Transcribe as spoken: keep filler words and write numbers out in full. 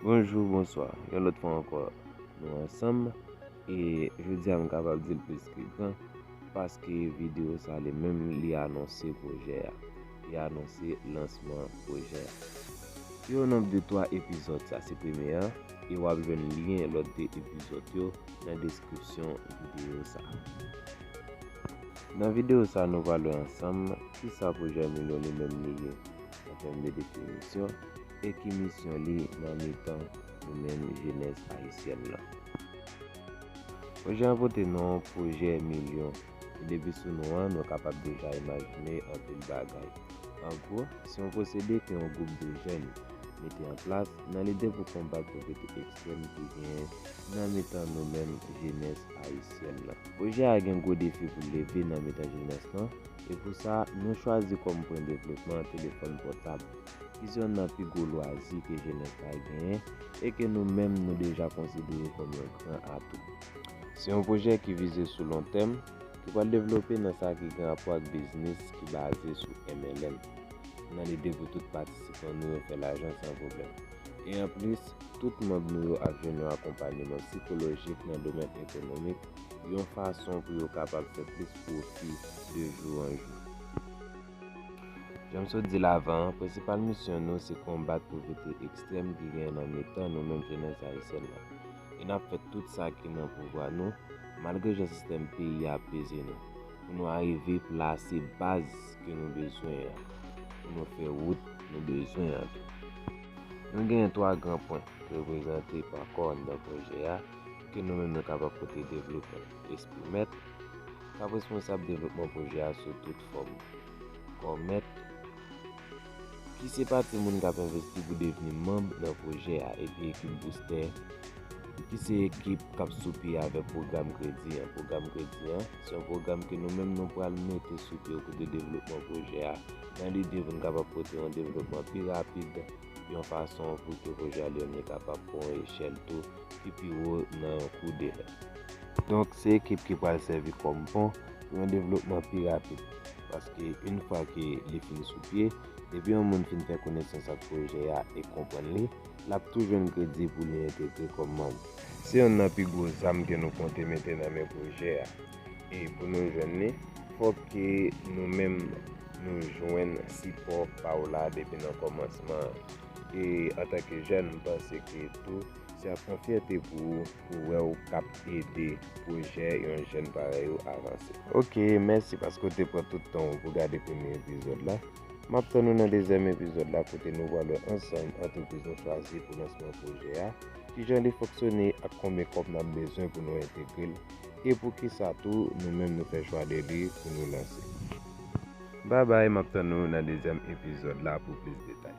Bonjou, bonswa. Yon lòt fwa ankò, nou ansanm. E jodi a, m kapab di l plis ke gran, paske videyo sa li menm, li anonse pwojè a. Li anonse lansman pwojè a. Yo, nonb de twa epizòd, sa se premye a, e w ap jwenn lyen lòt de epizòd yo nan deskripsyon videyo sa. Nan videyo sa, nou pral wè ansanm kisa pwojè Milyon li menm li ye an tèm de definisyon, e ki misyon li nan mitan nou menm jenès ayisyèn lan. Pwojè an pote non Pwojè Milyon, e depi sou non an, nou kapab deja imajine anpil bagay. An gwo, se yon pwosede ke yon gwoup de jèn mete an plas nan lide pou konbat povrete ekstrèm ki genyen nan mitan nou menm jenès ayisyèn lan. Pwojè a gen gwo defi pou l leve nan mitan jenès lan, e pou sa, nou chwazi kòm pwen devlopman telefòn pòtab, ki se yonn nan pi gwo lwazi ke jenès la genyen e ke nou menm nou deja konsidere kòm yon gran atou. Se yon pwojè ki vize sou lon tèm, ki pral devlope nan sa ki gen rapò ak biznis ki baze sou M L M, nan lide pou tout patisipan nou yo fè lajan san pwoblèm. E anplis, tout manm nou yo ap jwenn yon akonpanyeman sikolojik nan domèn ekonomik, yon fason pou yo kapab fè plis pwofi de jou an jou. Jan m sot di l avan an, prensipal misyon nou se konbat povrete ekstrèm ki genyen nan mitan nou menm jenès ayisyèn lan. E n ap fè tout sa ki nan pouvwa nou, malgre jan sistèm peyi a ap peze nou, pou nou arive plase baz ke nou bezwen an, pou nou fè wout nou bezwen an tou. Nou genyen twa gran pwen ki reprezante pa kò anndan pwojè a, ke nou menm nou kapab pote devlopman espri mèt, k ap responsab devlopman pwojè a sou tout fòm. Kò mèt, ki se pati moun k ap envesti pou devni manm nan pwojè a, epi ekip boustè, ki se ekip k ap sou pye avèk pwogram kredi an. Pwogram kredi an, se yon pwogram ke nou menm nou pral mete sou pye kote devlopman pwojè a, nan lide pou n kapab pote yon devlopman pi rapid, yon fason pou ke pwojè a li menm li kapab pran yon echèl tou ki pi wo nan yon kou de lè. Donk, se ekip ki pral sèvi kòm pon pou yon devlopman pi rapid, paske yon fwa ke li fin sou pye, depi yon moun fin fè konesans ak pwojè a e konprann li, l ap tou jwenn kredi pou li entegre kòm manm. Se yonn nan pi gwo zam ke nou konte mete nan men pwojè a. E pou nou jwenn li, fòk ke nou menm nou jwenn sipò pa w la depi nan kòmansman an. E antanke jèn, m panse ke tou, se ak yon fyète pou ou, pou wè w k ap ede pwojè yon jèn parèy ou avanse. Ok, mèsi paske w te pran tout tan w pou gade premye epizòd la. M ap tann ou nan dezyèm epizòd la kote nou pral wè ansanm antrepriz nou chwazi pou lansman pwojè a, kijan li fonksyone ak konbyen kòb n ap bezwen pou nou entegre l, e poukisa tou nou menm nou fè chwa de li pou nou lanse. Babay, m ap tann ou nan dezyèm epizòd la pou plis detay.